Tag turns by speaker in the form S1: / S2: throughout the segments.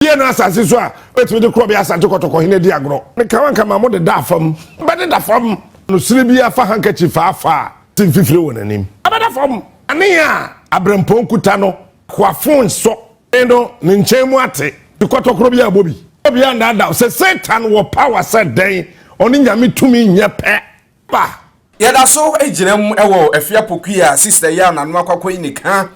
S1: Yie no asase so a obetumi de korɔbea Asante Kɔtɔkɔ hene adi agorɔ. Meka wo anka ma mo deda fam. Bɛdeda fam. No sere bi afa handkerchief afa a ti mfifire wɔ n'anim. Abɛda fam. Ane a abrɛmpɔn kuta no koafo nsɔ no ne nkyɛn mu ate. Kɔtɔkorɔ bi abɔ bi. Obiara nnaadaa wo sɛ Satan wɔ power sɛ dɛn, ɔne Nyame tumi nyɛ pɛ. Ba.
S2: Yɛda so gyina mu wɔ Afia Pokuya sister yi a n'ano akɔ akɔyi ne ka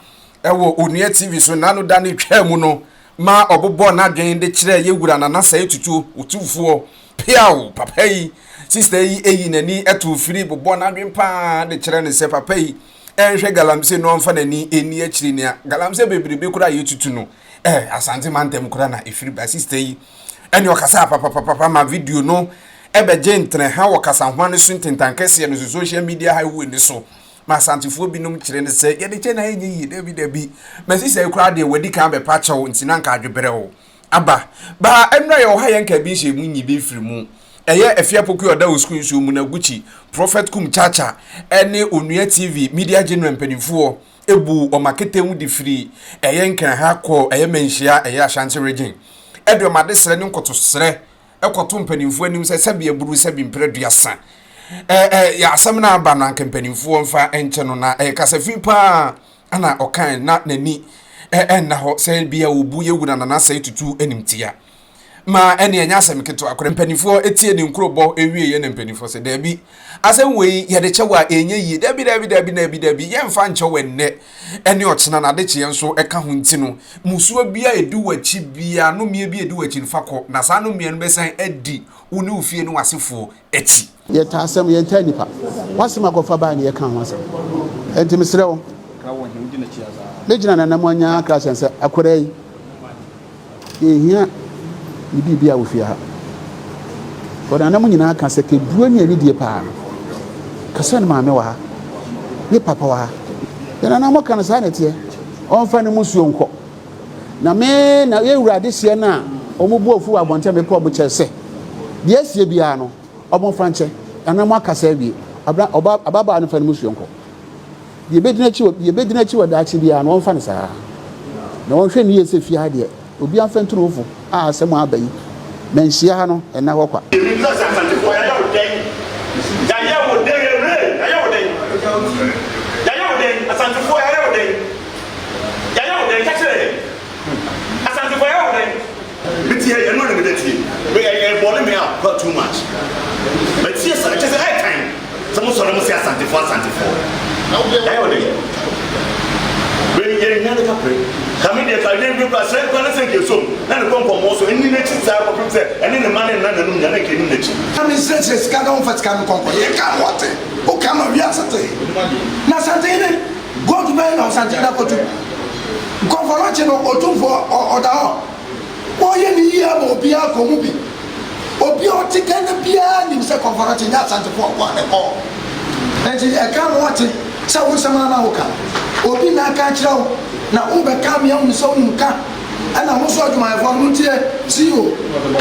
S2: wɔ Onua TV so n'ano da no twaa mu no ma ɔbobɔɔ n'adwene de kyerɛɛ yɛ wura Nana Sɛe Tutu Otumfoɔ. Peaw! Papa yi, sister yi eyi n'ani too firi bobɔɔ n'adwene paa de kyerɛ no sɛ papa yi ɛnhwɛ galamsey no ɔmfa n'ani nni akyiri nea galamsey bebrebe koraa a yɛtutu no eh, Asante mantam koraa na ɛfiri ba. Sister yi ɛne ɔkasaa papapapapa ma video no ɛbɛgye ntrɛha wɔ kasanhoa no so ntentan kɛseɛ no so social media highway no so ma Asantefoɔ binom kyerɛ no sɛ yɛde kyɛ na ɛnyɛ yie. Dabi dabi, masi sɛ koraa deɛ wadi kan bɛpa kyɛw nti na anka adwebrɛw aba baa ɛnora yɛwɔ ha yɛn ka bi nhyɛ mu nyi bi mfiri mu. Ɛyɛ Afia Poku a ɔda wɔ sukuu nsuo mu na Gucci, Prophet Kum Chacha ɛne Onua TV Media General mpanimfoɔ ebu wɔn akete de firi ɛyɛ Nkran ha kɔ ɛyɛ Manhyia ɛyɛ Ashanti Region ɛde wɔn adesrɛ ne nkotosrɛ kɔto mpanimfoɔ anim sɛ sɛbi aburu sɛbi mprɛ duasa ɛɛ yɛ asɛm no aba no anka mpanimfoɔ mfa nkyɛ no na ɛyɛ kasafi paa ana ɔkan na n'ani ɛnna hɔ sɛ bia obu yɛ wura nana sɛ tutu animtia ma ɛne ɛnyɛ asɛm ketewa korɛ mpanimfoɔ etie ne nkurobɔ ewie yɛ ne mpanimfoɔ sɛ daabi asɛm wei yɛde kyɛ wɔ a ɛnyɛ yie daabi daabi daabi daabi daabi yɛmfa nkyɛ wɔ nnɛ ɛne ɔkyena na adekyeɛ nso ɛka ho nti no, mmusuo biara a ɛdi w'akyi biara, nnomeɛ bi a ɛdi w'akyi no, fa kɔ, na saa nnomeɛ no bɛsan adi wo ne wo fie ne w'asefoɔ akyi.
S3: Yɛtaa asɛm, yɛntaa nnipa. W'asɛm akɔfa bae na yɛkaa ho asɛm. Enti mesrɛ wo, mɛgyina nanamu anya akra ahyɛn sɛ akwadaa yi. Yɛnhia ne biribiara wɔ fie ha. Wɔn anam nyinaa ka sɛ keduro ne anidie paa no. Ka sɛ ne maame wɔ ha, ne papa wɔ ha. Yɛn nananom ka no saa na ɛteɛ. Ɔmfa ne musuo nkɔ. Na me na yɛn wura adehyeɛ no a wɔn bo afu wɔ abɔnten a mepɛ wɔn kyɛ sɛ deɛ asie biara no wɔmfa nkyɛ. Nananom akasa awie. Abra ɔba ababaa no fa ne musuo nkɔ. Deɛ ɛbɛdi n'akyi wɔ deɛ ɛbɛdi n'akyi wɔ daakye biara no, wɔmfa no saa ara. Na wɔnhwɛ no yie sɛ fie ha deɛ, obiara mfa ntu ne ho fo a asɛm a aba yi, manhyia ha no, ɛnna hɔ kwa.
S4: Mebisa sɛ Asantefoɔ yɛayɛ wo dɛn? Yɛayɛ wo dɛn Awuraa yɛayɛ wo dɛn? Yɛayɛ wo dɛn Asantefoɔ yɛayɛ wo dɛn? Yɛayɛ wo dɛn ka kyerɛ yɛn Asantefoɔ yɛayɛ wo dɛn? Me tie ɛno na meda tie me ɛyɛ bɔle me up kwa too much ma tie sa kyɛ sɛ ɛyɛ tan sɛ mo sɔre mo se asantefoɔ asantefoɔ ɛyɛ ɔdɛ bɛ yɛ hia ne kapre ka me deɛ ka yɛ bi kura sɛ kura ne sɛ nka esom na ne kɔnkɔn mo so ɛni n'akyi saa kɔpem sɛ ɛne ne ma ne nna nanum nya ne nka ɛni n'akyi.
S5: Na me nsrɛsrɛ sika na womfa sika no nkɔ nkɔ yɛ ka ma ɔte wo ka ma wiase te na Asantehene gold bɛn na Ɔsantehene akɔtu Nkɔmfɔlɔkye no otumfoɔ ɔda hɔ Wɔyɛ no yie ama obiara akɔ mu bi. Obi a ɔte Ghana biara nim sɛ Kɔmfɔrɔkye nyɛ Asantefoɔ nko ara na ɛkɔ hɔ. Enti ɛka ma woate sɛ wo nsɛm ara na woka. Obi na aka akyerɛ wo na worebɛka ama yɛahunu sɛ wonim ka. Ɛna mo nso adwumayɛfoɔ no montie CEO.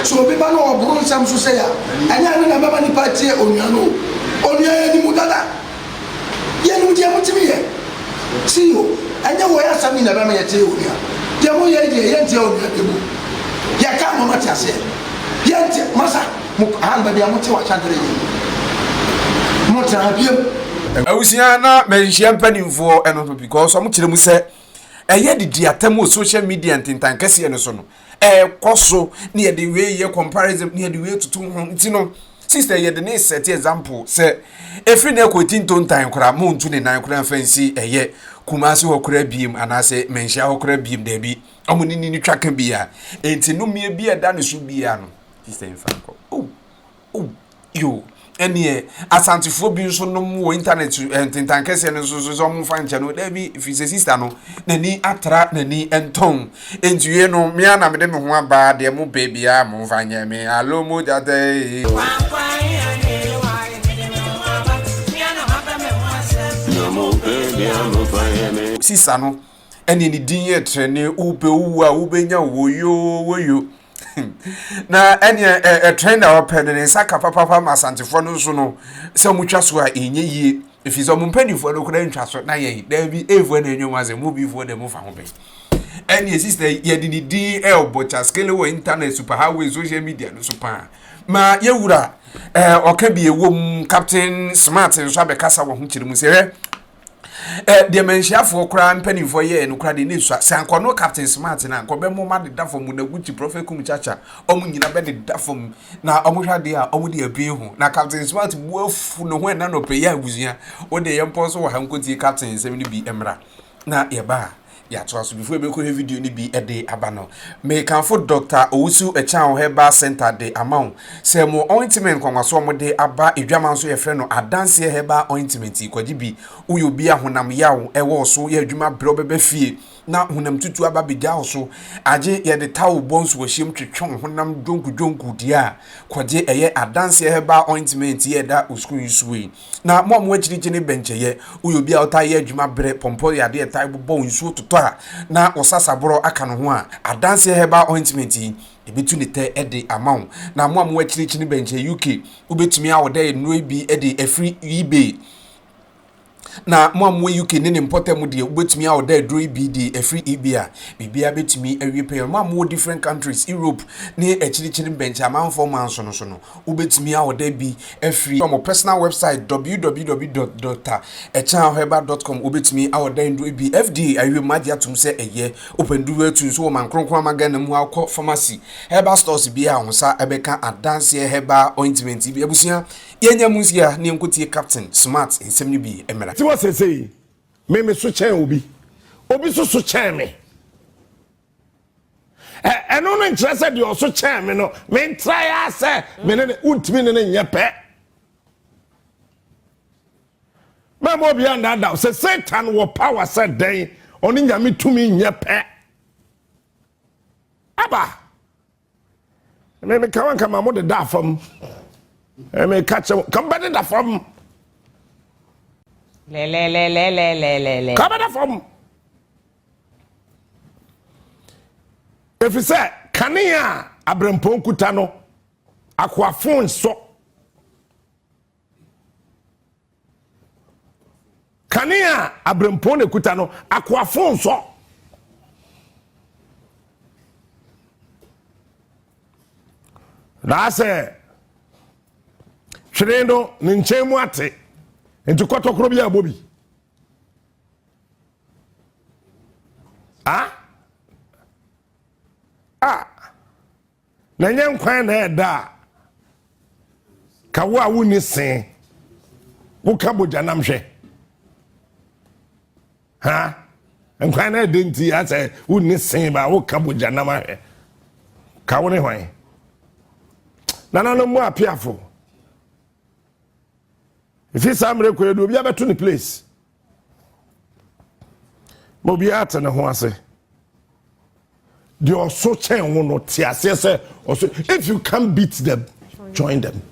S5: Sɛ obi ba na ɔboro nsɛm so sei a, ɛnyɛ ɛno na ɛbɛma nnipa atie onua no o. Onua yɛnim wo dada. Yɛnim deɛ motumi yɛ. CEO, ɛnyɛ woi asɛm yi na ɛbɛma yɛatie onua. Deɛ moyɛ yi deɛ yɛntie onua deɛ mu. Yɛka ama moate aseɛ. Yɛntie, masa, mo, aha no baabi a mote wɔ Ashanti region yi, motena ha biom.
S2: Abusua na manhyia mpanimfoɔ ɛno no because wɔn kyerɛ mu sɛ ɛyɛ didi atam wɔ social media ntentan kɛseɛ no so no ɛkɔ so ne yɛde wei yɛ comparison ne yɛde wei toto ho nti no sister yɛde ne set example sɛ ɛfiri ne ɛkɔ ti ntontan koraa mo ntu ne nan koraa mfa nsi ɛyɛ Kumasi hɔ koraa biem anaasɛ manhyia hɔ koraa biem daabi ɔmo ne ne twa ka bia nti no mmea bi a ɛda ne so bia no sister mfa nkɔ oh Oh yo, ɛneɛ Asantefoɔ bi nso nom wɔ internet eh, ntentan kɛseɛ no nso so sɛ ɔmo mfa nkyɛ no daabi firi sɛ sista no n'ani atra n'ani ntɔn nti wie no mea na mede me ho aba deɛ mo pɛ biara mo mfa nyɛ me alo mo gyata ee. Sista no ɛneɛ ne din yɛ trɛne wopɛ wowu a wobɛnya woyo woyo na ɛneɛ ɛtrɛn na ɔpɛ no ne nsa ka papapa ma asantefoɔ no nso no sɛ wɔtwa so a ɛnyɛ yie ɛfiri sɛ ɔmo mpanimfoɔ no koraa ntwa so na yɛn daabi efoɔ na ɛnyɛ mu asɛ mo bifoɔ deɛ mofa ho bɛn. Ɛneɛ sister yi yɛde ne din ɛrebɔ kyaskele wɔ internet super highway social media no so paa. Ma yɛwura ɛɛ ɔka bi ɛwɔ mu Captain Smart nso abɛkasa wɔ ho kyerɛ mu sɛ hwɛ ɛ deɛ manhyiafoɔ koraa mpanimfoɔ yɛɛ no koraa deɛ ne sua sɛ ankɔ no Captain Smart na ankɔ bɛmɔ ma deda fam na Gucci Prophet Kum Chacha ɔmo nyina bɛdeda fam na ɔmo hwɛ adeɛ a ɔmo de abue ho na Captain Smart bu afu ne ho ɛna nɔpɛ yi abusua wode yɛn mpɔ so wɔ ha nkotie Captain nsɛm no bi mmra na yɛba a yɛatoa so before yɛbɛkɔhwɛ video no bi de aba no mekamfo Dr. Owusu Ɛkyan Herbal Center de ama wo sɛ mo ointment nkwanwaso a wɔde aba adwama nso yɛfrɛ no adanseɛ herbal ointment yi kɔgye bi woyɛ obi a honam yaw ɛwɔ so yɛ adwuma berɛ wobɛba fie na honam tutu aba bɛgya wo so agye yɛde towel bɔ nso wɔahyɛm twetwe wo honam dwonku dwonku deɛ a kɔgye ɛyɛ adanseɛ herbal ointment yi ɛda wo sukuu yi so yi Na mo a mo akyirikyi ne bɛnkyɛyɛ, woyɛ obi a wotaa yɛ adwuma berɛ, pɔmpɔ yɛ adeɛ ɛtae bobɔ wo, nsuo totɔ a na wo sasaborɔ aka ne ho a, adanseɛ herbal ointment yi, ɛbɛtu ne tɛ de ama wo. Na mo a mo akyirikyi ne bɛnkyɛyɛ, UK, wobɛtumi awɔdɛ nnuro yi bi de afiri eBay. Na mo a mowɔ UK ne ne mpɔtam deɛ, wobɛtumi awɔdɛ aduro yi bi de afiri eBay a, biribiara bɛtumi awie pɛyɛ. Mo a mowɔ different countries, Europe ne akyirikyiri bɛnkyɛ amanfoɔ man so no so no, Wobɛtumi aɔda bi afiri wɔn personal website www.drɛkyanherbal.com Wobɛtumi aɔda nnuro bi FDA ahwehwɛ mu agye atom sɛ ɛyɛ. Wopɛ nnuro atu nso wɔ man kronkron ama Ghana mu a wokɔ pharmacy, herbal stores biara a wo nsa bɛka adanseɛ herbal ointment yi bi. Abusua, yɛnya mu nsia na yɛnkɔtie Captain Smart nsɛm no bi mmra.
S1: Te hɔ seesei, me me so kyɛn obi, obi nso so kyɛn me. Ɛno no nkyerɛ sɛ deɛ ɔso kyɛn me no mentra yɛ sɛ me ne ne wontumi ne ne nyɛ pɛ. Mɛma obi andaadaa sɛ Satan wɔ power sɛ dɛn ɔne Nyame tumi nyɛ pɛ. Aba me meka wa nka ma mo deda fam. Meka kyɛ ka bɛdeda fam.
S6: Lɛlɛlɛlɛlɛlɛlɛ.
S1: Ka bɛda fam. Efisɛ kanea a abirɛmpɔn kuta no, akoafo nsɔ. Kanea a abirɛmpɔn na ekuta no, akoafo nsɔ. Naasɛ twene no ne nkyɛn mu ate, nti kɔtɔkorɔ bi a ɛbɔ bi. Ah? Ah! Na ɛnyɛ nkwan na ɛda a ka wo a wonni se woka bogyanam hwɛ ha nkwan na ɛda nti asɛ wonni se ba woka bogyanam ahwɛ ka wo ne hwan nananom mu apiafo Ɛfiri saa mmerɛ kɔ yɛde obiara bɛto ne place ma obiara te ne ho ase deɛ ɔso kyɛn wo no te aseɛ sɛ ɔso if you can't beat them join them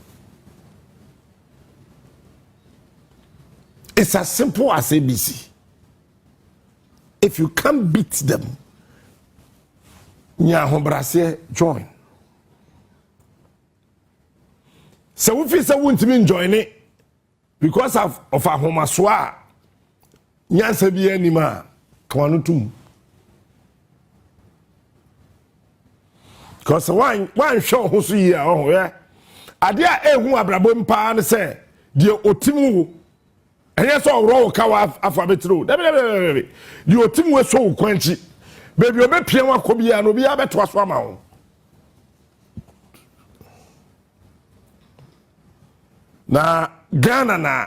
S1: it's as simple as abc if you can't beat them nya ahobraseɛ join Sɛ wofi sɛ wontumi njoine because of, of ahomasoɔ a nyansa bi anim a ka wano tom because wanhwɛ wo ho so yie a ɔho yɛ adeɛ a ɛhu abrabɔ mu paa ne sɛ deɛ ɔtim wo ɛnyɛ sɛ ɔworɔ wo ka wɔ afa bɛtiri o dabi dabi dabi deɛ ɔtim wo so wo kwan akyi baabi ɔbɛpia wo akɔ biara no obiara bɛtoa so ama wo Na Ghana na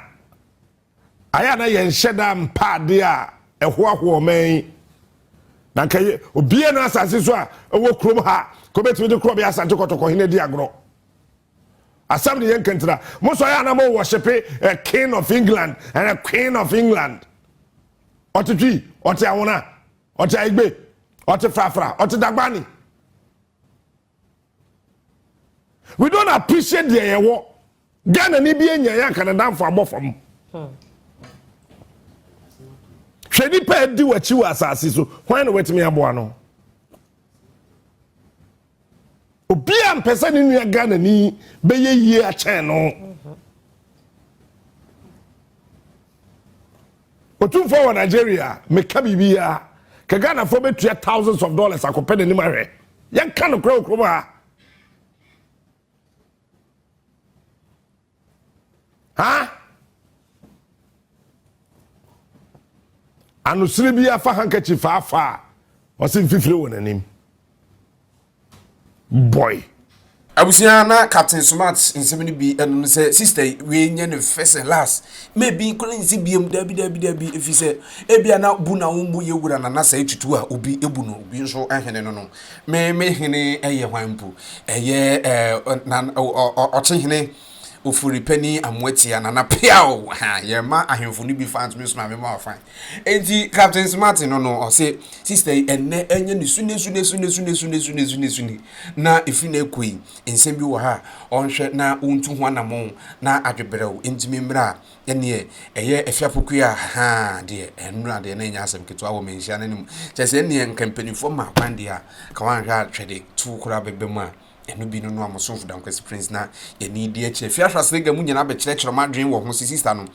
S1: ayɛ a na yɛnhyɛ da mpa adeɛ a ɛhoahoa ɔman yi na nka yɛ obiara no asase so a ɛwɔ kurom ha ka obɛtumi de korɔ bɛ asante kɔtɔkɔ hene di agorɔ asɛm de yɛ nkɛntira mo sɔ yɛ ana mo wɔhyepe a king of England and a queen of England ɔte twi ɔte awona ɔte ayigbe ɔte frafra ɔte dagbani We don't appreciate deɛ yɛwɔ. Ghana ni bi anya yɛ anka ne danfo abɔ fam. Hwɛ nipa adi w'akyi wɔ asase so, hwan na watumi aboa no? Obi a mpɛ sɛ ne nua Ghana ni bɛyɛ yie akyɛn no. Otumfoɔ wɔ Nigeria, meka biribiara. Kɛ Ghanafoɔ bɛtua thousands of dollars akɔpɛ n'anim ahwɛ. Yɛnka nokorɛ wɔ kurom ha. Ha? Anosere bi afa handkerchief afa a ɔse mfifire wɔ n'anim. Boy.
S2: Abusua na Captain Smart nsɛm no bi ɛno no sɛ sister yi wei nyɛ ne first and last maybe kora nsi biam dabi dabi dabi ɛfiri sɛ ebia na bu na wo mbu yɛ wura na na sɛ tutu a obi ebu no obi nso ɛhene no no me me hene ɛyɛ hwan mpo ɛyɛ ɛɛ na ɔkye hene ofori pani amoatia nana piaw ha yɛ ma ahemfo no bi fa ntumi nso na me ma ɔfa enti Captain Smart no no ɔse sister yi ɛnɛ ɛnyɛ ne sune sune sune sune sune sune sune sune na ɛfiri na ɛkɔ yi nsɛm bi wɔ ha ɔnhwɛ na ɔntu ho anamɔn na adwebrɛw ntumi mmra Ɛnneɛ ɛyɛ Afia Pokuya haa deɛ ɛnnora deɛ na ɛnyɛ asɛm ketewa wɔ manhyia no anim. Kyerɛ sɛ ɛnneɛ nka mpanimfoɔ maa kwan deɛ a, ka wanhwɛ a twɛde tuo koraa bɛba mu a, ɛno bi no no a mo somfo Dankwasi Prince na yɛne di akyire. Afia Schwarzenegger mu nyinaa bɛkyerɛkyerɛ wɔn adwene wɔ ho sɛ sista no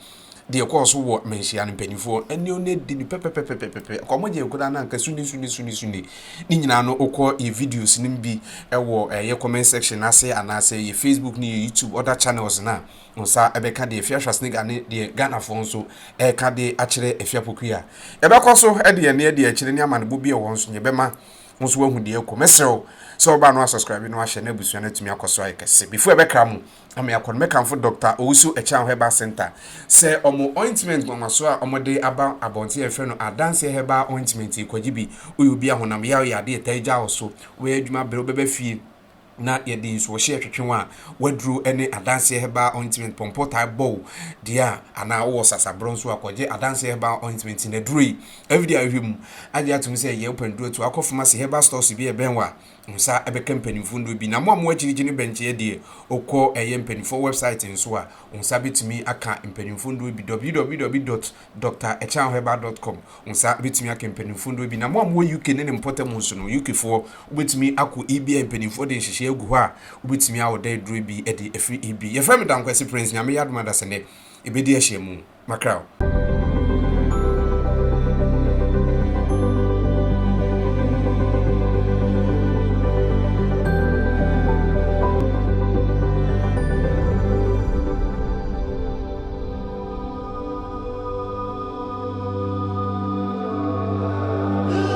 S2: deɛ ɛkɔɔ so wɔ manhyia no mpanimfoɔ ɛne ɔno adi no pɛpɛpɛpɛpɛpɛ. Kɔ wɔn gye koraa na anka suni suni suni suni. Ne nyinaa no wokɔ yɛ videos no bi ɛwɔ ɛyɛ comment section ase anaasɛ yɛ Facebook ne yɛ YouTube other channels no a Wo nsa bɛka deɛ Afia Schwarzenegger ne deɛ Ghanafoɔ nso reka de akyerɛ Afia Pokuya. Yɛbɛkɔ so de yɛn nne adi akyire ne amanebɔ bi a ɛwɔ hɔ nso yɛbɛma wo nso woahu deɛ ɛrekɔ. Mɛsrɛ wo sɛ wobaa no asubscribe na wahyɛ na abusua no atumi akɔ so ayɛ kɛse. Before yɛbɛkra mo ama yɛakɔ no, mɛkamfo Doctor Owusu Akyang Herbal Center sɛ wɔn ointment nwanwasoɔ a wɔde aba abɔnten a yɛfrɛ no Adanseɛ Herbal Ointment yi, kɔgye bi. Woyɛ obi a honam yaw yɛ adeɛ ɛtaa gya wo so, wobɛyɛ adwuma brɛ, wobɛba fie, na yɛde nsuohyeɛ twetwe wo a, w'aduro ne adanseɛ herbal ointment pɔmpɔ taa bɔ wo deɛ a, anaa wowɔ sasaborɔ nso a, kɔgye adanseɛ herbal ointment na aduro yi, FDA ahwehwɛ mu agye atom sɛ ɛyɛ, wopɛ nnuro atu akɔ pharmacy herbal stores bi a ɛbɛn wo a, wo nsa bɛka mpanimfoɔ nnuro bi. Na mo a mowɔ akyirikyiri ne bɛnkyɛeɛ deɛ, wokɔ ɛyɛ mpanimfoɔ website nso a, wo nsa bɛtumi aka mpanimfoɔ nnuro bi, www. Doctor Ɛkyanhwɛba dot com, Wo nsa bɛtumi aka mpanimfoɔ nnuro bi. Na mo a mowɔ UK ne ne mpɔtam nso no, UK foɔ, wobɛtumi akɔ eBay a mpanimfoɔ de nhyehyɛeɛ agu hɔ a, wobɛtumi aɔda aduro bi de afiri eBay. Yɛfrɛ me Dankwasi Prince, Nyame yɛ adom a dasɛnnɛ yɛbɛdi ahyiamu. Makra wo.